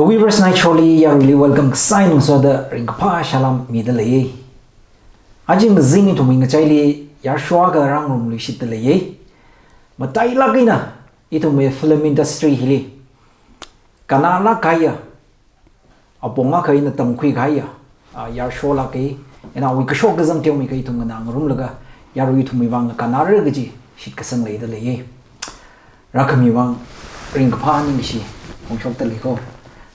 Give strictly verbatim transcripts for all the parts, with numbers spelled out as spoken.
Quivers Night Show li yaruili welcome kasā eina ngasoda ringkaphā salam mida leiye. Aja ngazin ithumwui ngachaili yarsho akha rāngarumluishitda leiye. Matailāk eina ithumwui film industry hili kannalāk kahaiya, apong akha eina tamkhui kahaiya, ah, yarsholāke, eina awui kashok kazang teomeikha ithum nganā ngarumlaga yarui ithumwui vang kannara kaji shitkasang leida leiye. Rākhami vang ringkaphā ningshi phongshokda leiko.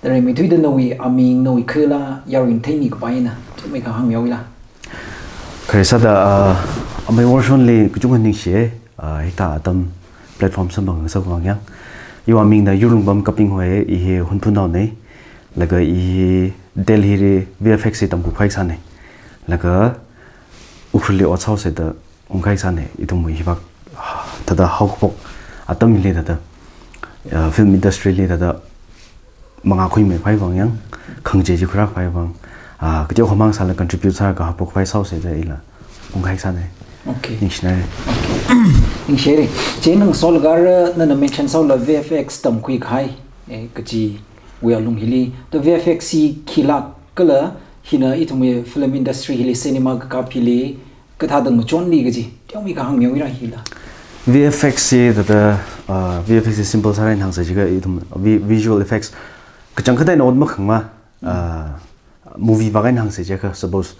Tara̱ mithuida nawui aming, nawui khala yaruina theimi kapai eina teomeikha hāngmihaowuila. Khare sāda, ah, amei Worshonli kachungkha ningshiye, ah, hithā atam platform samphang ngasakvang yang. Iwui amingna Yurlungpam Kaping hoi, i hi Hunphunaone. Laga i hi Delhi li V F X li tamkakhui kasāne. Laga Ukhrulli ot sāhaosa da ungkahai kasāne, ithumwui hivak, thāda haokaphok atamli thāda, ah, film industry li thāda mangā khuimei phai vang yang, khangachei chi khuirā phai vang, ah, kateokha mang sālaga contribute sālaga haophok phai sāhaosa da ila ungkahai kasāne. Okay. Ningshinare. Okay. Ningshire. Chieina ngasolaga ara nana mention sāhaola V F X tamkhui kahai, eh, kajiwui alung hili. To V F X hi khilāk kala hina ithumwui film industry hili, cinema kakap hili kathāda ngachonli kaji teomeikha hāngmihaowuila hila. V F X hi thāda, ah, V F X hi simple sāra eina hāngsa jiakha ithum vi-, visual effects kachangkhat eina ot makhangma, ah, movie vak eina hāngsa jiakha, suppose,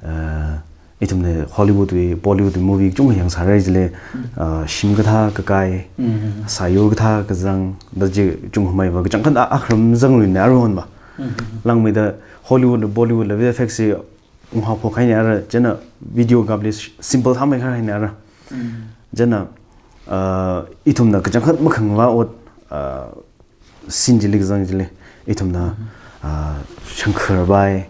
ah, ithumna Hollywood wui, Bollywood wui movie kachungkha yangsāra jile, ah, shim kathā kakai, sāyur kathā kazang, da chi kachungkhameiva kachangkhat a, akharam zangluina aruihonva. Langmeida Hollywood, Bollywood la V F X hi unghaophok haina ara, chieina video kapli simple sāmei kha haina ara. Chieina, ah, ithumna kachangkhat makhangva ot, ah, scene chili kazang chili, ithumna, ah, shangkhar bai,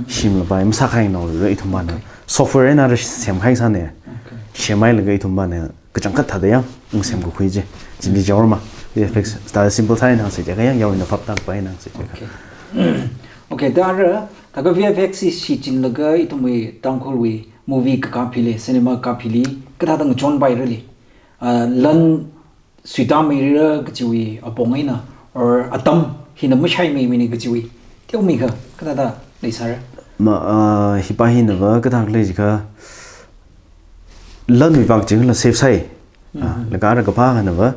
shimla bai, masākahai naola ithumvana. Okay. Software eina ara semkahai kasāne. Okay. Semhailaga ithumvana kachangkhat thāda yang ungsem kakhui chi. Chili jaorma. V F X, thāda simple sāra eina hāngsa jiakha yang yaruina phaptākpai eina hāngsa jiakha. Okay. Okay, da ara, thākha V F X hi shichinlaga ithumwui Tangkhulwui movie kakap hili, cinema kakap hili kathāda ngachonpairali. Ah, lan suitāmeira kajiwui apong eina, or atam hina mashaimeimana kajiwui teomeikha kathāda leisāra? Ma, ah, hipa hinava kathāda lei jiakha, lanwui vak jikhala safe sai. Ah, laga ara kaphā khanava,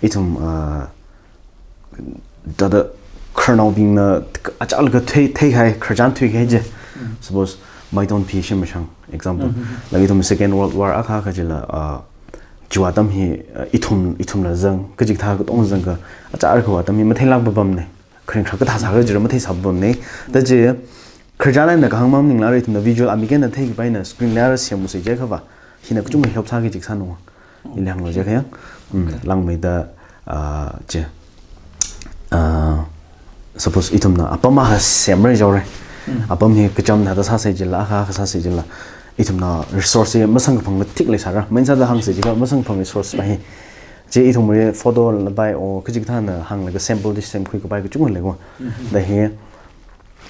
ithum, ah, thāda khararnaobingna achālakha thei, theikahai, khararchan thuikahai chi. Suppose, Maiton Phi Shim Mashang, example. Laga ithum Second World War akha kajila, ah, chiwui atam hi, ah, ithum, ithumla zang, kachikathā katonga zangakha, achālakha atam hi matheilākpa pamne. Kharing khar kathā sākhala jira matheisāpa pamne. Da chi, khararchan eina kahāng maningla ara ithumna visual amik eina theikapai eina screen li ara semhaosa jiakhava, hina kachungkha help sāki jisāna. Ili hānglu jiakha yang. Mm, okay. Langmeida, ah, chi, ah, suppose ithumna apam akha semra jaore. Mm. Apam hi kacham thāda sāsa jila, akha akha sāsa jila, ithumna resource hi masangkaphang mathik leisāra. Main sāda hāngsa jiakha masangkaphang resource pa hi. Chi ithumwui photo la bai, o kachikathāna hānglaga sample chi semkhui kapai kachungkha leiko. Mm-hmm. Da hi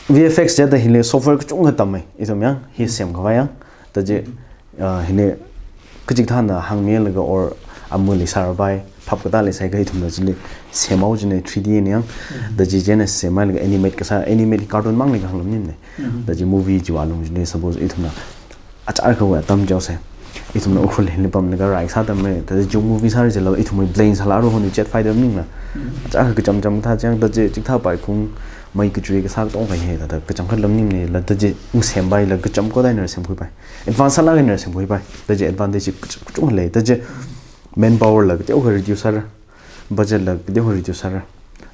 V F X jida hili software kachungkha tamme, ithum yang, hi semkhavai yang. Da chi, ah, hili kachikathāna hāngmilaga or amuli sāra bai, phap katā leisai kha ithumna chili semhao chine three D eina yang. Da chi chieina semhailaga animate kasā, animate cartoon mangli kahāng lam nimne. Da chi movie chiwui alung chili suppose ithumna achālakhawui atam jaose. Ithumna Ukhrul hili pamlaga rai sāda me, da chi movie sāra jila ithumwui plane sāla aruihon jet fighter maningla. Achālakha kacham cham kathā chang, da chi chikathā paikhung, mei kachui kasā katonga hi, da, da kachangkhat lam maningla, da chi ungsempai la kacham koda eina semkhuipai. Advance sālaga eina semkhuipai. Da chi advantage kachungkha lei. Da chi manpower la kateokha reduce sāra. Budget la kateokha reduce sāra.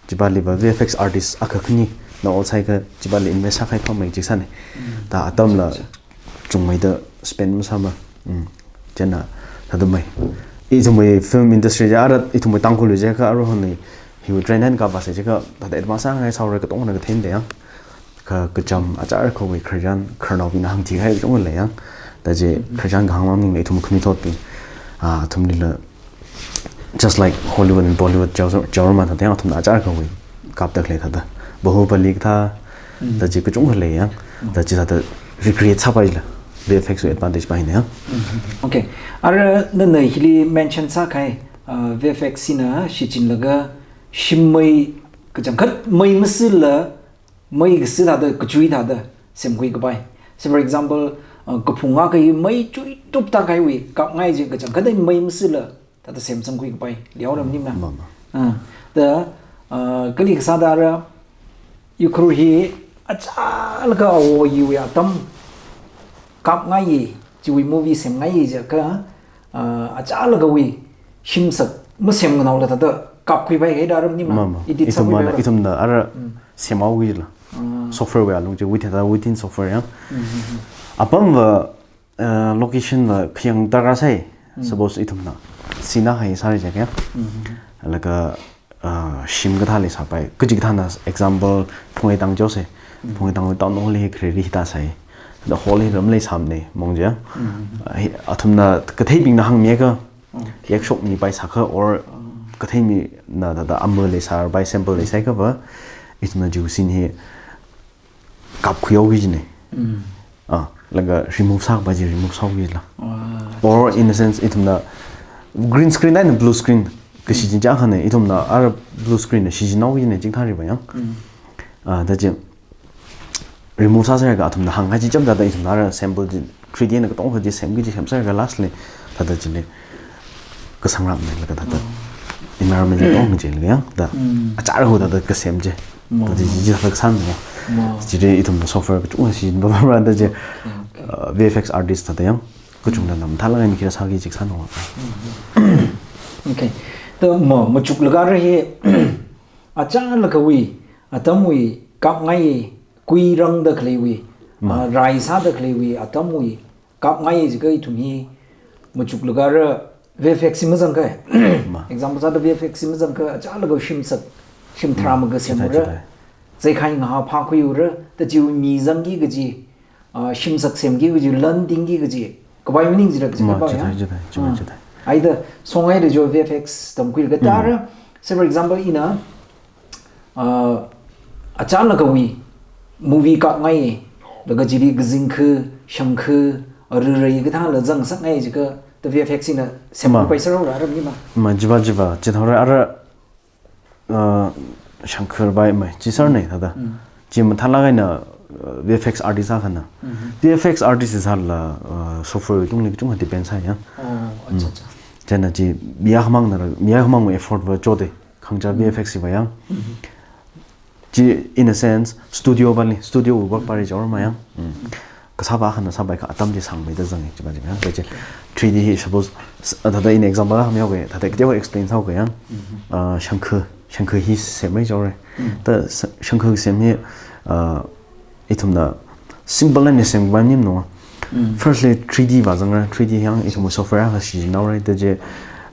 Chipāliva V F X artist akha khanina ot sāakha chipāli invest sākahai phamei jisāne. Da atamla chungmeida spend masāma. Mm. Chieina thāda mai. Ithumwui film industry ja ara ithumwui Tangkhulwui jiakha aruihon hi trend han kapasa jiakha thāda advance sāngai sāhaora katongana kathemda yang. Kha kacham achālakhawui khararchan khararnaobingna hāngthuikahai kachungkha lei yang. Da chi khararchan kahāng maningla ithum khanuithotbing, ah, athumlila just like Hollywood and Bollywood jaor, jaorma thāda yang athumna achālakhawui kapda khalei thāda. Bahubali kathā, da chi kachungkha lei yang. Da chi thāda recreate sāpaila V F X wui advantage pa hina yang. Okay. Ara nana hili mention sākahai, ah, V F X hina shichinlaga shimmei kachangkhat mei masila, mei kasi thāda, kachui thāda semkhui kapai. Say for example, uh, kaphung akha hi mei chuitupta kahaiwui kapngai chi kachangkhat mei masila thāda semsangkhui kapai. Liaoram ni ma. Ma, ma. Ah, da, ah, kali kasā da ra, Ukhrul hi achālakha awo iwui atam kapngai, chiwui movie semngai jiakha, ah, achālakhawui shimsak masemnganao la thāda kapkhui pai kahai da ram ni ma. Ma, ma. Edit sākhui pai ra. Ithumna, ithumna ara Mm. semhaoki la. Ah. Software wui alung chi, within, within software yang. Mm, mm, mm. Apam va, uh, location va khayang darkar sai. Mm. Suppose ithumna scene akha hi sāra jiakha. Mm, mm, mm. Laga, uh, shim kathā leisāpai. Kachikathāna example, Phungreitang jose. Mm. Phungreitang town hall hi khare ri hita sai. Da hall hi ram leisāmane, mong ja. Mm, mm, mm. Uh, hi, athumna katheibingna hāngmiakha, Okay. Yakshok mipai sākha or Oh. kathei mina thāda ama leisāpai, sample leisāi kha va, ithumna chiwui scene hi kapkhuihaoki jine. Mm. Ah, laga remove sākapai chi remove sāhaoki la. Wow. Or in a sense, ithumna green screen eina blue screen kashi Mm. chin chang khane, ithumna ara blue screen na shichinhaoki jine, chingthāri va yang. Mm. Ah, da chi remove sāserlaga athumna hāngkahai chi chāmda da ithumna ara sample chi three D na katongkha chi semki chi semserlaga last li thāda chili kasangrapne laga thāda Oh. environment chi katongkha chi laga yang da Mm. achāra hu thāda kasem chi. Mo, Thāda mo. chi chi thāda kasāne. Mo. Chili ithumna software kachungkha shichinpamra da chi, Okay, okay. uh, V F X artist thāda yang kachungkha Mm. na mathālāk eina khi sāki chi kasāna. Mm, mm. Okay. Da mo, machuklaga ra hi achālakhawui, atamwui, kapngai, kuirangda khaleiwui, Ma. ah, rai sāda khaleiwui, atamwui, kapngai jiakha ithum hi machuklaga ra V F X hi mazangkha. Ma. Example sāda V F X hi mazangkha, achālakha shimsak, shimthara Ma. makha Chithāi, semra. chithāi. Zaikhai ngahā phākhuiura, da chiwui mi zangki kaji, ah, shimsak semki kaji, lan tingki kaji, kapai maningchida kaji Ma, kapai ya. chithāi, chithāi, chithāi, Ah. chithāi. Ai da, songai da jo V F X tamkhuilaga Mm. thāra, say for example, ina, ah, achālakhawui movie kapngai, laga chili kazingkha, shangkha, arui rai kathāla zangsakngai jiakha, da V F X hina semkhui Ma. pai sāra ra ram ni ma. Ma, chiva, chiva, chithāra ara, uh, shangkha bai mai, chi sārne thāda. Mm. Chi mathālāk eina, uh, V F X artist akhana. Mm-hmm. V F X artist sālala, uh, software tungli kachungkha depend sāya. Oh, Mm. achā, achā. Chieina chi, mi akhamangna ra, mi akhamangwui effort va chode, khangachā Mm. V F X va yang. Mm-hmm. Chi, in a sense, studio pali, studio work pali chaora ma yang. Mm. Kasāva akhana sāpai kha atam chi sāngmeida zange, chiva chi yang. Kaje three D hi suppose, s-, thāda in example hāngmihaoke, thāda kateokha explain sāhaoke yang. Mm-hmm. Uh, shangkha, shangkha hi semra chaora. Mm. Da s-, shangkha sem hi, uh, ithumna simple eina sempai maning no. Mm. Firstly, three D va zangra, three D yang ithum software akha shichinhaora, da chi,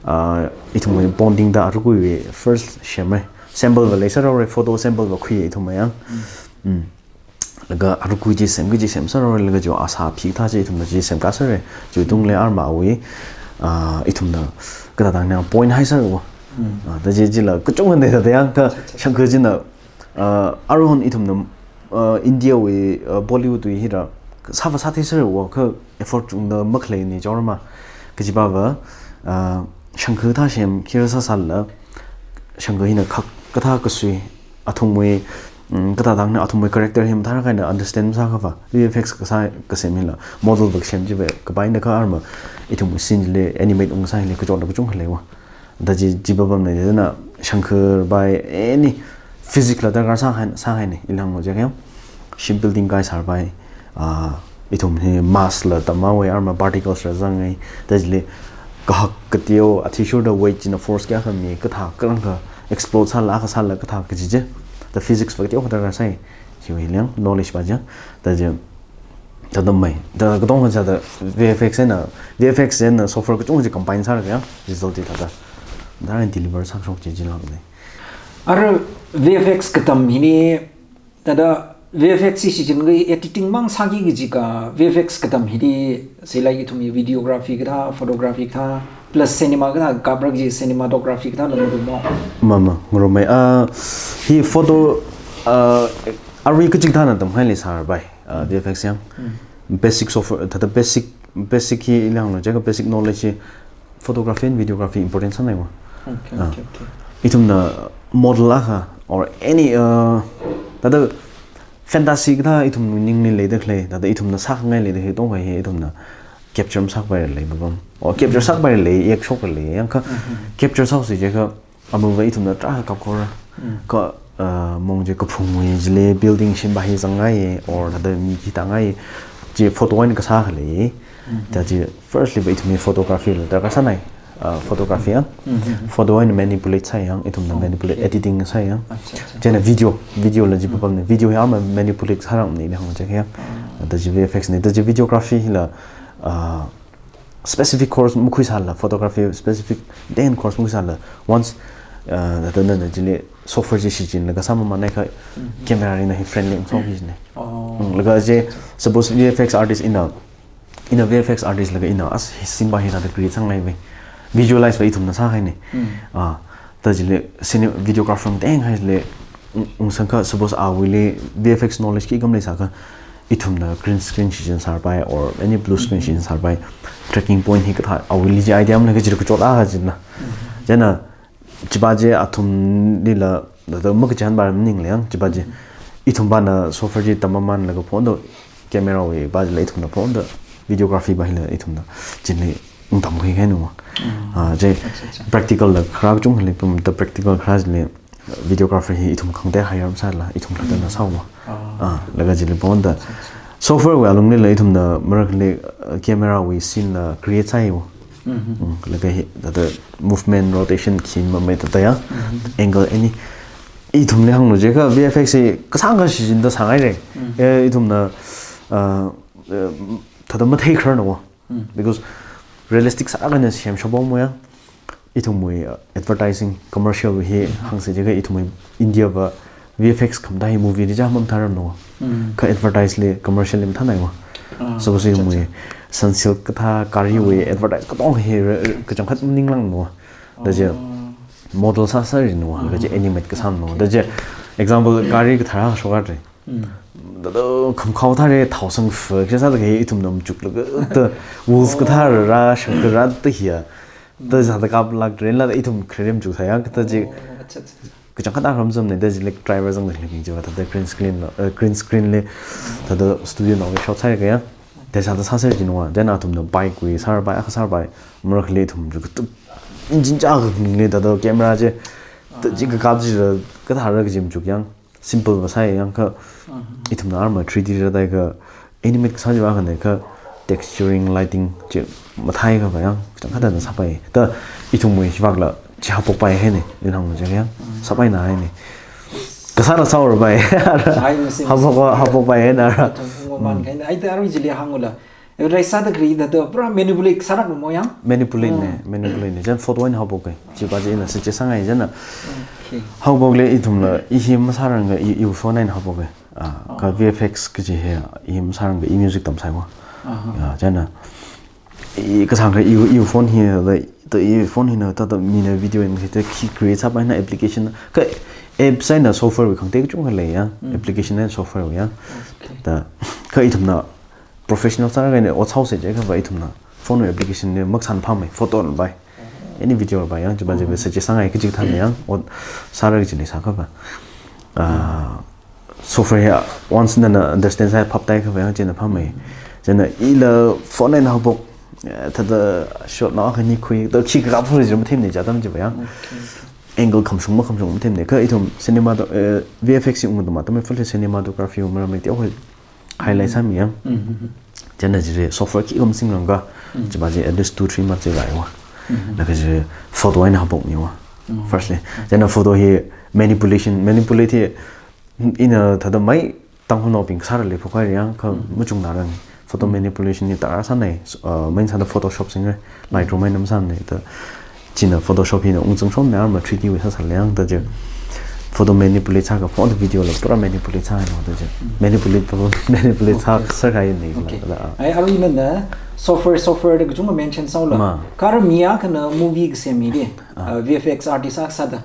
uh, ithum bonding da arukui first semra. Sample va leisāra, photo sample va khui ithum yang. Mm. Mm. Laga arukui chi semki chi semsāra, laga jo asā phik thā chi ithumna chi semkasāra. Chiwui tungli armawui, ah, ithumna kathāda hāngna point haisāra. Mm. Ah, da chi chila kachungkha da da yang kha Cha, cha, cha. shangkha china, ah, aruihon ithumna, ah, India wui, ah, Bollywood wui hira sāva sātheisāra kha effort chungda makhaleine chaora ma. Kajiva va, ah, shangkha thā sem khi sāsālala, shangkha hina khak kathā kasui, athumwui, mm, kathāda hāngna athumwui character hi mathālāk eina understand sākha va, V F X kasā, kasem hila, model va kasem chiva, kapaina kha arma, ithum scene li animate ungsā hili, kachot kachungkha leiva. Da chi, chi papamna, chieina shangkha bai, any physics la darkar sāhai, sāhaine, ilang mo jiakha yang, shim building kai sāpai, ah, ithum hi mass la tamhaowa arma particles la zangai, da chili kahak kateo, athishurda weight china force kayākha mi, kathā, karang kha explode sāla, akha sāla, kathā kaji chi. Da physics va kateokha darkar sai, chiwui liang, knowledge va chi, da chi, thāda mai, da katongkha sāda V F X eina, V F X eina software kachungkha chi combine sālaga yang, result chi thāda. Da deliver sāshok chi chilākne. Ara V F X katam hili, thāda V F X hi shichinga editing mang sāki kaji kha, V F X katam hili, say like ithumwui videography kathā, photography kathā, plus cinema kathā, kapra kaji cinematography kathāla ngarummo? Ma, ma, ngarummei. Ah, hi photo, ah, arui kachikathāna tamhaili sāra bai, ah, V F X yang. Mm. Basic software, thāda basic, basic hi ilang lo, jiakha basic knowledge hi photography and videography important sānaiva. Okay, Ah. okay, okay. Ithumna model akha, or any, uh, thāda fantasy kathā ithum ningli leida khalei, thāda ithumna sākhangai leida hi tongkha hi ithumna capture masāpairalei mapam. Or capture sāpairalei, yak shokralei, yangkha capture sāhaosi jiakha, amava ithumna tarākha kapkhuira. Kha, uh, mong chi kaphungwui chili building shimba hi zangngai, or thāda mi khi tāngai, chi photo eina kasā khalei. Thāda chi firstly va ithumwui photography la darkar sānai. Uh, photography ya. Photo eina manipulate sāi yang, ithumna manipulate, editing sāi yang. Acha, acha. Chieina video, video la chi papamne. Video hi ama manipulate sārangmane hāng jiakha yang. Thāda chi V F X ne, thāda chi videography hila, uh, specific course makhuisālala, photography specific then course makhuisālala, once, uh, thāda nana chili software chi shichinlaga sāmamānakha, camera li na hi friendly ungsao hi ne. Oh. Mm, laga chi, suppose V F X artist ina, ina V F X artist laga ina, as hi simba hi thāda create sāngai ve. Visualize va ithumna sāhaine. Ah, thāda chili cine-, videographer teng haile, ung-, ungsangkha, suppose awuili V F X knowledge khikha maleisākha, ithumna green screen shichin sārpai, or any blue screen shichin sārpai, tracking point hi kathā, awuili chi idea maleikha chi kachot akha china. Chieina, chiva chi athumlila, thāda makachihānpa maningla yang, chiva chi. Ithumvana software chi tammamānlaga phone da camera wui va chila ithumna phone da videography va hila ithumna chili ungtamkhui kahaina. Ah, chi practical la khara kachungkhali pam thāda practical khara chili videographer hi ithum khangatei hire masāla, ithum khalattana sāhaowa. Ah, laga chili phone da. Software wui alunglila ithumna marakhali, uh, camera wui scene la create sāhaiwa. Mm, laga hi, thāda movement, rotation, khi mamei thāda ya. Angle any. Ithumli hānglu jiakha V F X hi kasāngkha shichinda sāngaire. Eh, ithumna, uh, uh, thāda matheikhararnawa. Because realistic sākahai semshapam ya. Ithumwui, uh, advertising, commercial wui hi hāngsa jiakha ithumwui India va V F X khamathā hi movie li chi mamathararnawa. Kha advertise li commercial li mathānaiwa. Ah, suppose acha, ithumwui acha. Sunsilk kathā gari wui advertise katonga hi re-, re-, kachangkhat maninglāngnawa. Thāda chi model sāsārinnawa, laga chi animate kasānawa. Okay. Thāda chi example gari kathara shokra. Thāda khamkhao thāre thaosang fā, khisāda kha ithumna machuklaga, thāda wolf kathara, shang kathara thāda hiya. Thāda sāda kaplāk train la ithum kharem chuk sāya, thāda chi. Oh, acha, acha, acha. Kachangkhat akha ramzam ne, thāda chi like driver zangda khalei bing chiva, thāda green screen la, eh, green screen li, thāda studio naoli shot sāhaiakha ya. Thāda sāda sāsārinnawa, then athumna bike wui sāra pai, akha sāra pai, marakhali ithum chu katuk engine chākha ningli thāda camera chi, thāda chi kakap chi ra, kathara kaji machuk yang. Simple va sāi yangkha, ithumna arma three D rādakha animate kasā chiva khanakha texturing, lighting chi matheiakha va yang, kachangkhat thāda sāpai. Thāda ithumwui hivākla chi haophokpai haine, ina hānglu jiakha yang, sāpaina haine. Kasāna sāra pai. Ai, masi, masi. Haophok, haophokpai haina ra. Ithum ngomān kahaina. Ai, thāda arui chili hāngula. Rai sāda khalei thāda pura manipulate sāra mo yang? Manipulate ne, manipulate ne. Chieina photo eina haophok kai. Chiva chi ina suggest sāngai chieina. Okay. Haophokli ithumla, i hi masāranga, i, i phone eina haophok kai. Ah, kha V F X kaji hi, i hi masāranga, i music tamsaiwa. Aha. Ya, chieina. I kasāngkha i, i phone hi, thāda, thāda i phone hina, thāda, thāda mina video eina, thāda khi create sāpaina application. Kha apps eina software wui khangatei kachungkha lei ya. Application eina software wui ya. Okay. Thāda, kha ithumna, professional sāra kahaina, ot sāhaosa jiakha va ithumna phone wui application li makasān phāmei, photo la pai. Any video la pai yang, chiva chiva suggest sāngai kaji kathāna yang, ot sāra kajili sākha va. Ah, software hi once nana understand sāya phaptāhaiakha va yang chieina phāmei. Chieina ila phone eina haophok, eh, thāda shot na khani khui, thāda khi kakap phuri chi mathemne chi atam chiva yang. Okay. Angle khamashung makhamashung mathemne. Kha ithum cinema to, eh, V F X hi ungda matam, first cinematography wui maramli teokha highlight sāmi yang. Chieina chili software khikha masingranga, chiva chi at least two, three months chi vāiwa. Laga chili photo eina haophokmiwa. Firstly. Chieina photo hi manipulation, manipulate hi ina thāda mai Tangkhulnaobing kasāra leiphok haira yang kha machungnarang. Photo manipulation hi tarākha sānai, uh, main sāda Photoshop singra, Lightroom eina masānai, thāda china Photoshop hina ungzangshonna arma three D wui sāsāla yang, thāda chi photo manipulate sākha, photo video la pura manipulate sāhaina, thāda chi. Manipulate, manipulate sā, sākahai nei la, Okay. la, ah. Ai, arui nana software, software da kachungkha mention sāhaola. Ma. Kha mi akhana movie kasem hi di, Ah. uh, V F X artist akha sāda.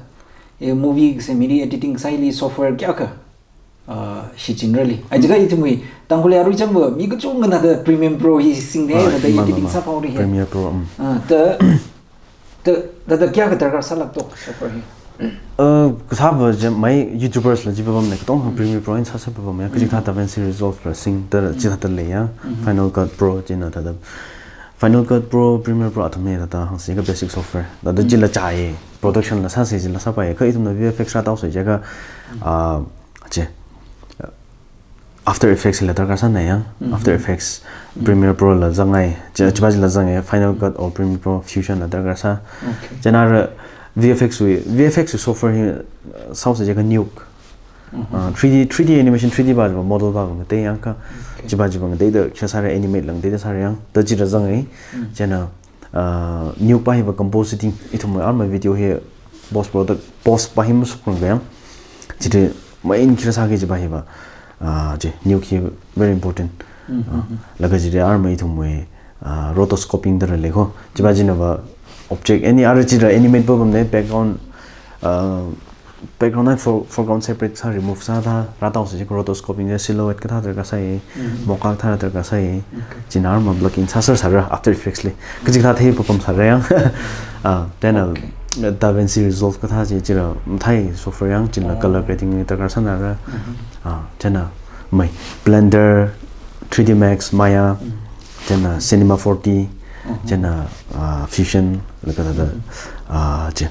E movie kasem hi di editing sāli software kayākha, uh, shichinrali. Ai, jiakha ithumwui Tangkhulli arui chāmva mi kachungkhana thāda Premiere Pro hi singda, Ah, thāda ma, ma, editing ma. sāphaora hi. Premiere Pro, mm. Ah, thāda, thāda, thāda kayākha darkar sālāk to software hi? Uh, kasāva je mai YouTubers la chi papamna, katonga Premiere Pro eina sāsā papamya, kachikathā DaVinci Resolve la singda chikathā leiya, Final Cut Pro china thāda. Final Cut Pro, Premiere Pro athum hi thāda hāngsi ka basic software. Thāda chila chāya, production la sāsi chila sāpaiya, kha ithumna VFX rāthaosa jiakha, uh, chi, After Effects la darkar sānaya, After Effects, Premiere Pro la zangngai, chi, chiva chila zangngai, Final Cut or Premiere Pro Fusion la darkar sā. Okay. China ra VFX wui, VFX wui software hi, uh, sāosa jiakha Nuke. Uh, three D, three D animation, three D va model va ngateiyang kha. Okay. Chiva chiva ngateida khi sāra, animate la ngateida sāra yang. Thāda chila zangngai. China uh, Nuke va hiva compositing, ithum arma video hi post product, post va hi masukrang kayang. Chili main khi sāki chiva hiva, uh, chi, Nuke hi very important. Uh, laga chili arma ithumwui, uh, rotoscoping da lei ko. Chiva chinava object, any other chila animate papamna background, uh, background and fore-, foreground separate sā, remove sāda, rāthaosa jiakha rotoscoping ja, silhouette kathā darkar sāya, mocap kathā darkar sāya. Okay. China arma plugin sāser sāra After Effects li. Kachikathā thei papam sāra yang. Ah, then, uh, DaVinci Resolve kathā chi, chila mathei software yang, china color grading li darkar sānara. Ah, china mai Blender, three D Max, Maya, china Cinema four D, china, uh, Fusion, laga thāda, uh, chi,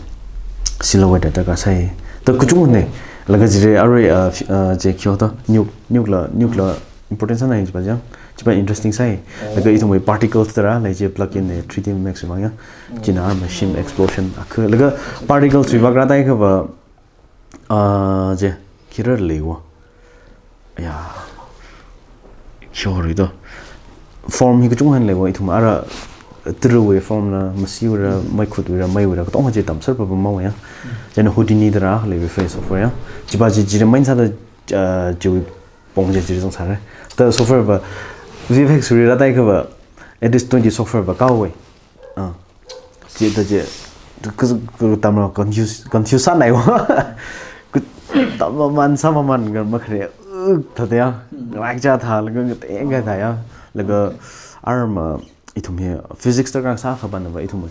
Silhouette darkar sāya. Thāda kachungkha nei, laga chili arui, uh, fi-, uh, chi kyo thāda, Nuke, Nuke la, Nuke la important sānai chiva yang, chiva interesting sāya. Laga ithumwui particles tara, lei chi plugin nei, three D Max wui vang yang, china arma shim explosion, akha, laga particles wui vang rāthai khava, ah, chi, khira leiwo. Ya. Kyo ri do. Form hi kachungkha leiwo, ithum ara tara wui form la, masi wui ra, maikhut wui ra, mai wui ra, katonga chi tamser papam mawa ya. China Houdini tara leiwui face software ya. Chiva chi chili main sāda, ah, chiwui pong chi chili zangsāra. Thāda software va, VFX wui rāthai khava, at least twenty software va kaowei. Ah. Chi thāda chi, ku, ku tamra confuse, confuse sānaiwa. Ku tammaman, sāmaman ka makhare, uh, thāda ya. Like cha thā, laga ngateikha thā ya. Laga arma ithum hi physics darkar sā khapanava ithum,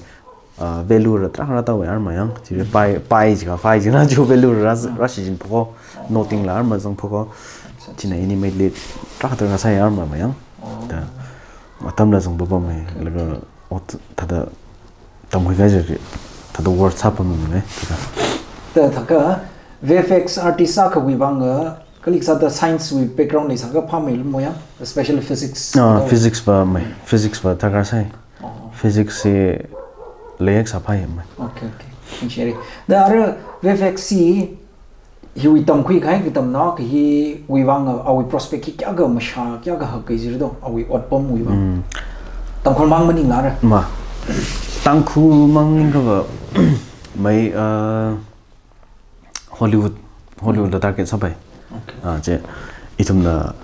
uh, value ra tarākha rāthaowa arma yang. Chi pi, pi jiakha, pi china chu value ra, rāshichin phoko, noting la arma zang phoko. China animate li tarākha darkar sāya arma ma yang. Thāda atam la zang papam mai, laga ot thāda tamkhui kaji, thāda work sā papam mai, thāda. Thāda thākha, VFX artist sākhawui vang, uh, kali sāda science wui background nei sākha phāmei lumo ya, especially physics. Ah, physics va mai, physics va darkar sāi. Oh. Physics hi leiek sāphāya mai. Okay, okay. Share. Thāda ara VFX hi hiwui tamkhui kahai katamna kahiwui vang awui prospect hi kayākha mashā, kayākha hakkei jir do, awui otpamwui vang. Mm. Tangkhul mang maningla ra. Ma. Tangkhul mang maningkhava mai, uh, Hollywood, Hollywood la target sāpai. Okay. Ah, chi, ithumna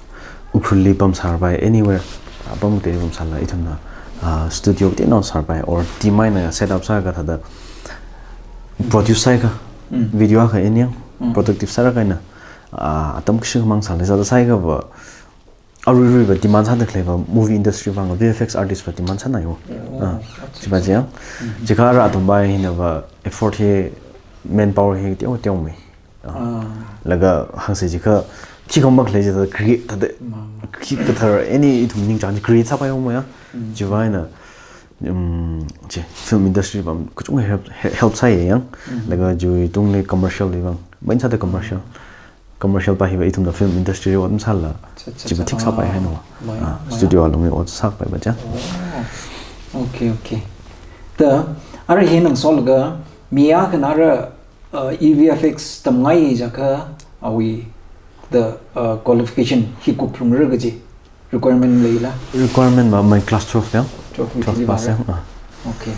Ukhrulli pamsārpai, anywhere, ah, pamtei pamsāla, ithumna, ah, studio tinao sārpai, or team eina set up sākha thāda produce sāikha, video akha eina yang, productive sāra kaina, ah, atam kashi mang sāla, sāda sāikhava, aruiruiva demand sāda khaleiva, movie industry vang, VFX artist va demand sānaiwo. Oh, ah, acha, chiva acha. Chi yang. Chiakha ara athumva hinava effort hi, manpower hi teo teo mai. Ah. Ah. Laga hāngsi jiakha, khi kong makhalei jida create thāda, ma, ma, khi kathar any ithum ningchāng create sāpai yong mo ya. Mm. Chiva eina, um, chi, film industry va kachungkha help, he-, help sāya yang. Mm. Laga chiwui tungli commercial li vang, main sāda commercial. Commercial va hiva ithumna film industry ot masāla, acha, acha, chiva acha. Thik sāpai, ah, haina. Ma ya, ah, ma ya. Studio alungli ot sāpaiva cha. Oh. Okay, okay. Thāda, ara hi nang solaga, mi akhana ara uh, VFX tamngai jiakha awui the, uh, qualification hi kuphlungra kaji requirement leila? Requirement va mai class twelve yang. Twelve, twelve pass yang, ah. Okay.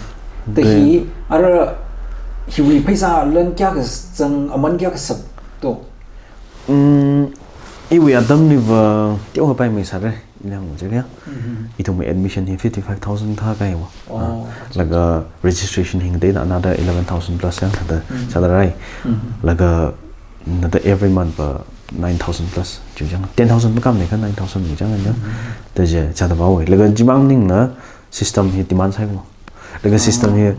Thāda hi ara hiwui pheisā lan kayākha zang, aman kayākha sap to? Mm, iwui atamliva teokha paimei sāra. Ina hāngva jiakha. Mhm. Ithumwui admission hi fifty-five thousand thā kaiwa. Oh, ah, acha, laga acha. Registration hi ngateida another eleven thousand plus yang thāda, mhm, sāda rai. Mhm. Laga thāda every month va nine thousand plus chiwui chang. Ten thousand va kam nei kha nine thousand chiwui chang yang. Mhm. Thāda chi sāda vāwui. Laga chimang maningla system hi demand sāiwa. Laga system hi,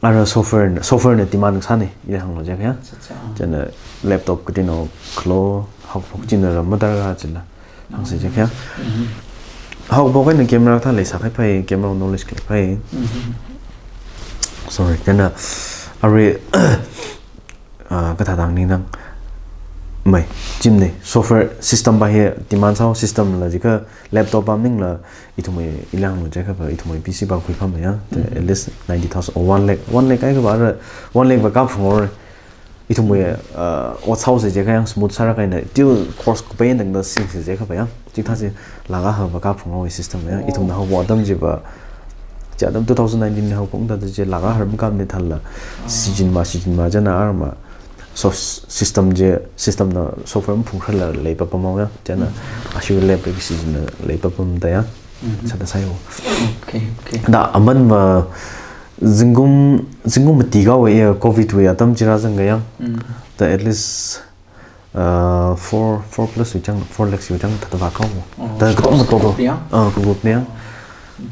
oh, ara software, software na demand sāna, ila hānglo jiakha ya. Acha, acha. Chieina laptop kateonao khalo, haophok china ra madarkha chila. Hāngsa jiakha ya. Mhm. Haophok eina camera thā leisākhaipai, camera knowledge khalei pai. Mhm. Sorry, chieina arui, ah, kathā tang ni nang. Mai, chimna, software system pa hi demand sāo, system la jiakha laptop pa maningla, ithumwui ila hānglo jiakha pa, ithumwui P C pa khuiphāmei ya. Te Mhm. at least ninety thousand or one lakh, one lakh kahai pa ara, one lakh pa kaphungra. Ithumwui, uh, ot sāosa jiakha yang smooth sāra kahaina, till course kapai tangda singsa jiakha pa ya. Chikathā chi lakh akha pa kaphungra system ya. Oh. Ithumna haophok atam chi pa, chi atam two thousand nineteen li haophok tangda chi lakh akha makapmana thāla. Oh. Season ma, season ma chieina arma. So s-, system chi, system na software maphungkharla leipapamhaowa ya. Chieina Mm. ashi lab season na leipapamda ya. Mhm. Sāda sāya. Okay, okay. Da aman ma zingkum, zingkum mati kahaowa ya, covid wui atam chi rāzangkha ya. Mm. Da at least, uh, four, four plus wui chang, four lakhs wui chang thāda vākahao. Oh, da katong katong. Group ya? Ah, group ya. Oh.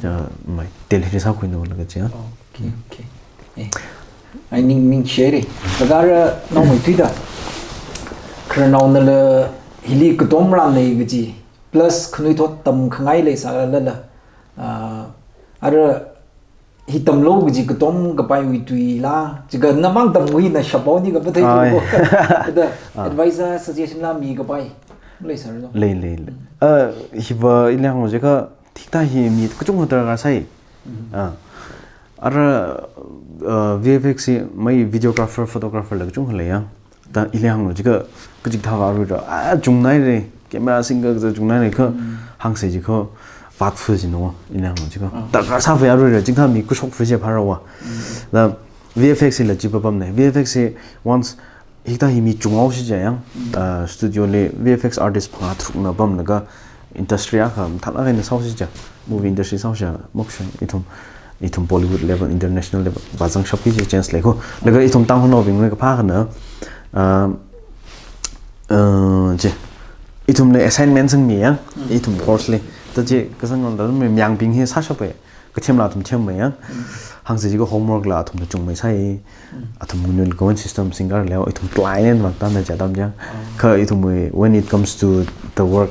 Ya, mai, Delhi li sākhuina laga chi ya. Okay, okay. Eh. Ai ning, ningshihaira. Laga ara naomeithuida. Khararnaonala hili katom ram lei kaji. Plus khanuithot tamkhangai leisālala. Ah, ara hi tamlo kaji katom kapaiwui tuila, jiakha namang tamwui na shapao ni kapa thei Ai. Ko. Ada Ah. advisor suggestion la mikapai. Leisāra lo. Lei, lei, lei. Ah, hiva ila hānglo jiakha thikta hi mi kachungkha darkar sai. Mhm. Ah. Ara, ah, V F X hi mai videographer, photographer la kachungkha lei ya. Da ila hānglo jiakha kachikathā va aruira, ah, chungnaira, camera singkha kaja chungnaira kha Mm. hāngsa jiakha vātfa jino, ila hānglo jiakha. Ah. Darkar sāfa aruira, chikathā mi kashok fa chi phāra wa. Mm. Da V F X hila chi papamna, V F X hi once hikathā hi mi chunghaosi jiakha yang, Mm. ah, studio li V F X artist phangā tharukna pamlaga, industry akha mathālāk eina sāosi jiakha, movie industry sāosi jiakha, mokshang ithum, ithum Bollywood level, international level, vāzangshapki kaji chance lei ko. Laga ithum Tangkhulnaobingli kaphā akhana, ah, ah, chi, ithumli assignment sangmi ya, Mm. ithum course li. Da chi kasang da mi mayāngbing hi sāshapa, kathemla athum themmei ya. Mm. Hāngsa jiakha homework la athumna chungmeisai. Mm. Athum ngunil kawan system singkar leo, ithum client vang tanda chi atam chi ya. Oh. Kha ithumwui, when it comes to the work,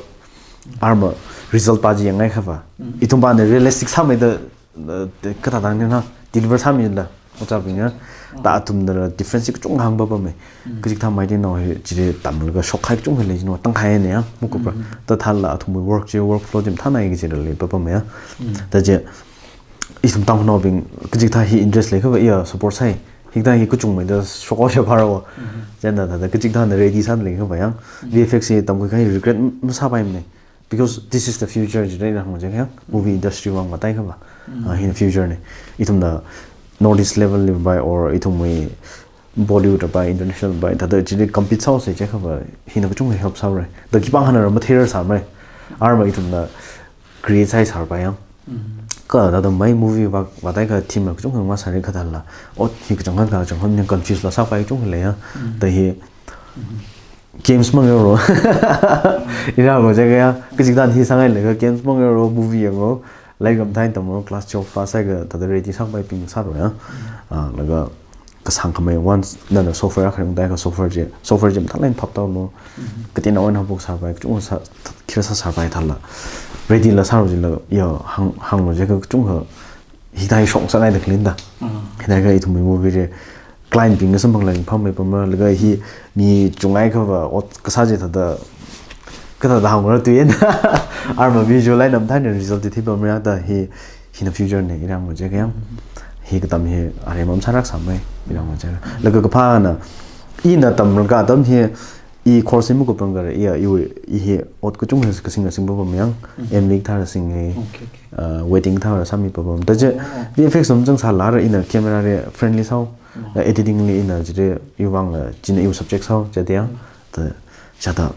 arma result pa chi yangngai kha va. Mm. Ithum pana realistic sāmeida, uh, kathā tang ni na, deliver sāmila, ojābing ya. Mm. Da athumnala difference kachungkha hāngpapamei. Mm. Kachikathā maiti nao hi chili tamlaga shokkahai kachungkha lei jino, tangkahai na ya, makupra. Mm. Da thāla athumwui work chi, workflow chi mathānai kaji chila leipapamei ya. Mm. Da chi, ithum Tangkhulnaobing, kachikathā hi interest lei kha va iya support sai. Hikathā hi kachungmeida shokhaosi phāra wa. Mm. Chieina thāda kachikathāna ready sāda lei kha va ya. Mm. V F X hi tamkhuikahai regret m-, masāpaimana. Because this is the future, jida ila hānglo jiakha ya, movie industry vang matai kha va. Mm. Ah, hina future na. Ithumna North East level li pai or ithumwui Bollywood pai, international pai, thāda chili compete sāhaosa jiakha va, hina kachungkha help sāra. Da khipākha na ra matheira sāmara. Arma ithumna create sāsāra pa ya. Mm. Kha thāda mai movie va, vātai kha theme la kachungkha masāra kha thāla. Ot hi kachangkhat kachangkhat ni confuse la sāpai kachungkha lei ya. Mm. Da hi Mm. games mangairo. Ila hānglo jiakha ya, kachikathā hi sāngai laga games mangairo, movie yango, lairik mathāi tamro, class twelve pass sāakha thāda ready sāpaibing sāro ya. Mm. Ah, laga kasāngkhamei once nana software akha ungtai kha software chi, software chi mathālāk eina phaptālo. Mm. Kateonao eina haophok sāpai, kachungkha sā, khira sāsāpai thāla. Ready la sāro jila, ya, hāng, hānglo jiakha kachungkha hikathā hi shok sāngaida khalei da. Mm. Hikathā kha ithumwui movie chi client bingna samphangla ringphāmeipamra, laga hi mi chungngai kha va ot kasā chi thāda, kathāda hāngra tuiya. Arma visual eina mathāna result chi theipamra da hi, hina future na, ila hānglo jiakha ya. Hi katam hi aremma masālāk sāmara, ila hānglo jiakha. Laga kaphāna, ina tamlaga atam hi, i course hi makuprang kha ra, iya, iwui, i hi ot kachungkha kasing kasingpapam ya, Mm. M V thāda singa, Okay, okay. uh, wedding thāda sāmipapam. Da chi, Oh. V F X na mazangsāla ra ina camera li friendly sāo, Oh. uh, editing li ina chili iwui vang la, china iwui subject sāo, chida ya. Mm. Da, chida,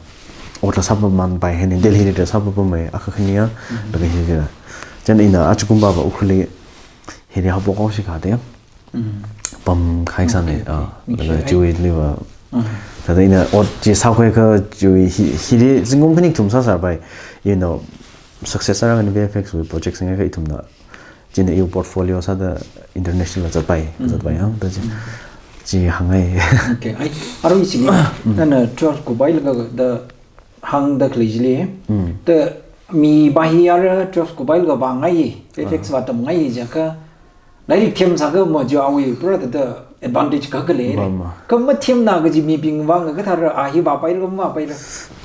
ot la sāpamanpai hina, Delhi li da sāpapamei, akha khani ya, Mm. laga hi chila. Chieina ina achukumba va Ukhrul li, hili haophok haosi kha da ya. Mm. Pamkahai sāna, Okay, okay. ah, Ningshi laga ai. chiwui liva. Mm. Thāda ina ot chi sākhuiakha chiwui hi, hili zingkum khani kathum sāsāpai. You know, success sāra kani V F X wui project singaikha ithumna China iwui portfolio sāda international la zatpai, zatpai ya, da chi, chi hāngngai. Okay, ai, arui chi, nana twelve kupailaga da hāngda khalei chili. Mm. Da mi bahi ara twelve kupailaga vāngai, F X vātamngai jiakha, lairik themsākha mo jo awui pura da, da advantage kakha lei. Mama. Kha mathemna kaji mibing vang kathāra a hi vāpaira, mavāpaira.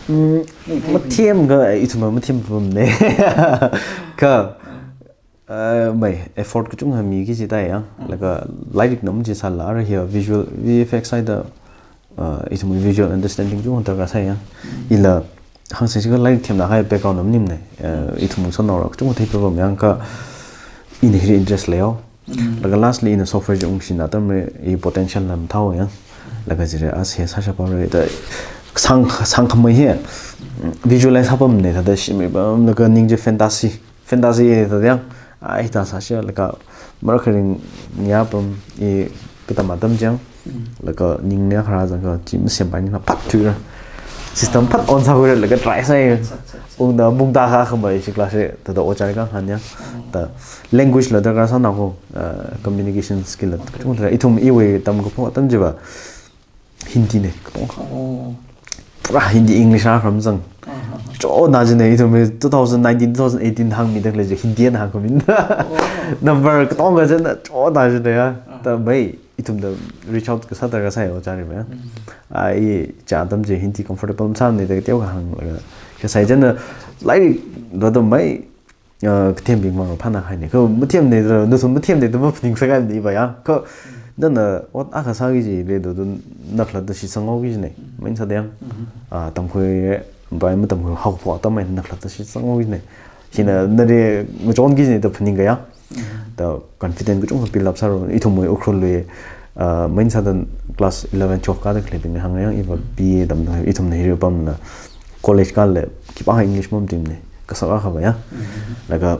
Mm, mathemkha, ithum mathempamne. Kha, uh, mai, effort kachungkha miki jidai ya. Mm. Laga lairik nam chi sālala, ara hi visual, V F X sāda, uh, ithum visual understanding kachungkha darkar sāya. Mm. Ila hāngsa chiakha lairik themna kahai background nam maningmane. Uh, ithum sanaora kachungkha theipapam ya kha ina hili interest leiya. Mm. Laga lastly ina software chi ungshina atamli i potential lam thao ya. Laga chili as he sāshapra da sāng, sāngkhamei hi. Visualize sāpamne thāda shimei pam laga ning chi fantasy. Fantasy thāda ya. Ai thāda sāshilaga marak kharing ya pam i katam atam chang. Mm. Laga ningna khara zangkha chi masempai ningna phat thuira. System phat on sākhuira laga try sāya. Acha, acha, acha. Ungda mungda kha khamei shi class thāda ojali kahāng ya. Mm. Da language la darkar sāna ko, uh, communication skill la. Okay. Kachungkha ithum iwui tamkaphok atam chiva Hindi ne, katongkha. Oh. Pura Hindi English a kharam zang. Aha. Chotna jine, ithum two thousand nineteen, two thousand eighteen hāngmida khalei chi Hindi na hāngkhamin. Oh. Number katongkha jina, chotna jine ya. Aha. Da mai, ithum da reach out kasā darkar sāya ojali mai. Mm. Ai, chi atam chi Hindi comfortable masāmane da kateo kahānglaga. Kasā jina, lairik da da mai, uh, kathembing mang phāna haine. Kha mathemne da, nathum mathemne da maphaningsāngai ni ba ya. Kha, nana ot akha sāki jile da, da nakhalatta shitsanghaoki jine. Main sāda ya. Mhm. Ah, tamkhui, bai matamkhui haophok atam eina nakhalatta shitsanghaoki jine. Hina nali ngachonki jine da phaningkha ya. Mhm. Da confident kachungkha build up sāra. Ithumwui Ukhrulwui, uh, main sāda class eleven, twelve kāda khaleibing hānga ya, iva B A tamda, ithumna hili pamla college kāle, khipākha English mamatingmane, kasak akha va ya. Mhm. Laga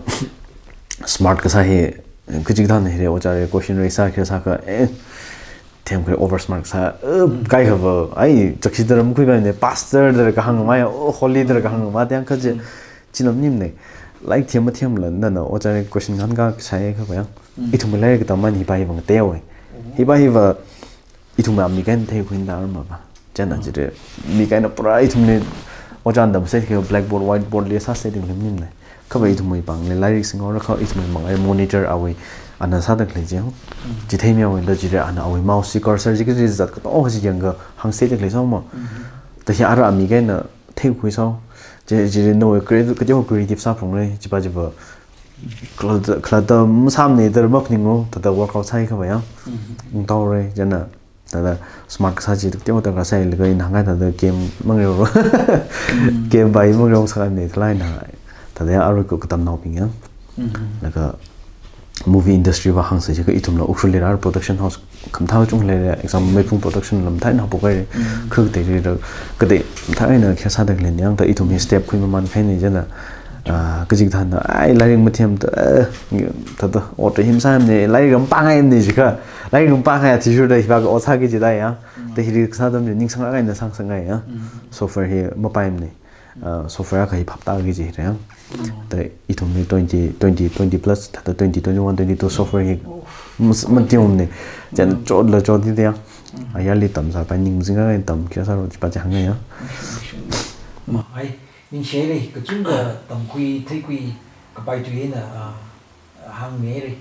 smart kasā hi, kachikathāna hili ojali question raise sāki sākha, eh, themkhui over smart sā, eh, kaikha va, ai, chakshi dara makhuipaimane, pastor dara kahāng mai, oh, holy dara kahāng mai, tiang kha chi, chi nam maningmane, lairik them mathemla, nana ojali question ngahānkasā akha va ya. Mm. Ithum lairik katam man hipa hiva ngateowe. Oh. Hipa hiva, ithum mi kaina theikhui nda arma ba. China, mm, chili, mi kaina pura ithumli ojāna tamsai kha blackboard, whiteboard li sāsai ting lim lim ne. Kha va ithumwui pāngli lairik singhaora kha ithumwui mang ai monitor awui ana sāda khalei chi. Mm. Chi theimihaowa da chili ana awui mouse chi cursor chi kachi zat katongkha chi yangkha hāngsai da khalei sāma. Mm. Da hi ara mi kaina theikhui sāo. Chi, chili nawui creative, kateo creative sāphalungra, chipa chipa. Khalatta, khalatta masāmane da maphaningo, thāda workout sāi kha va ya. Mhm. Ungtaora, china, thāda smart kasā chi, kateo darkar sālaga ina hāngngai thāda game mangreo. Mhm. Game bai mangreo sāngai thalai na. Thāda ya arui ko katamnaobing ya. Mhm. Laga movie industry va hāngsa chiakha ithumla Ukhrulli rāra production house khamathā kachungkha leira, example, Meiphung Production la mathāna haophok haira, mm, kha katei rira, katei mathāna kha sāda khalei niang da ithum hi step khuimaman khaina china, ah, kachikathāna, ai, lairik mathem da, eh, thāda, ot hi masāmane, lairik mapāngaimane jiakha, lairik mapāngai athishurda hiva ot sāki jida ya, mm, da hili kasā atam chi ningsang kahaina sāngasakngai ya, mm, software hi mapaimane. Uh, software akha hi phaptāki jira. Mm. Da ithumli twenty, twenty, twenty plus, thāda twenty, twenty-one, twenty-two software hi, oh, mas-, matiumne. China, mm, chotla chotda ya. Mm. Ayarli tamsāpai ning mazinga tamki sāro chipa chi hāngngai ya. Sure, sure. Ma, ai, ningshire, kachungkha tamkhui, theikhui, kapai tui eina, ah, hāngmire.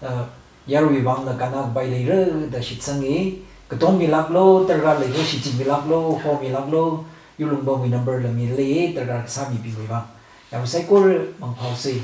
Ah, yaruiwui vangla kannakapai leira da shitsanga, katommi laklo, darkar leira shichinmi laklo, homi laklo, yurlung pamwui number la milei, darkar kasā mibingwui vang. Yaru saikora mangphaosa.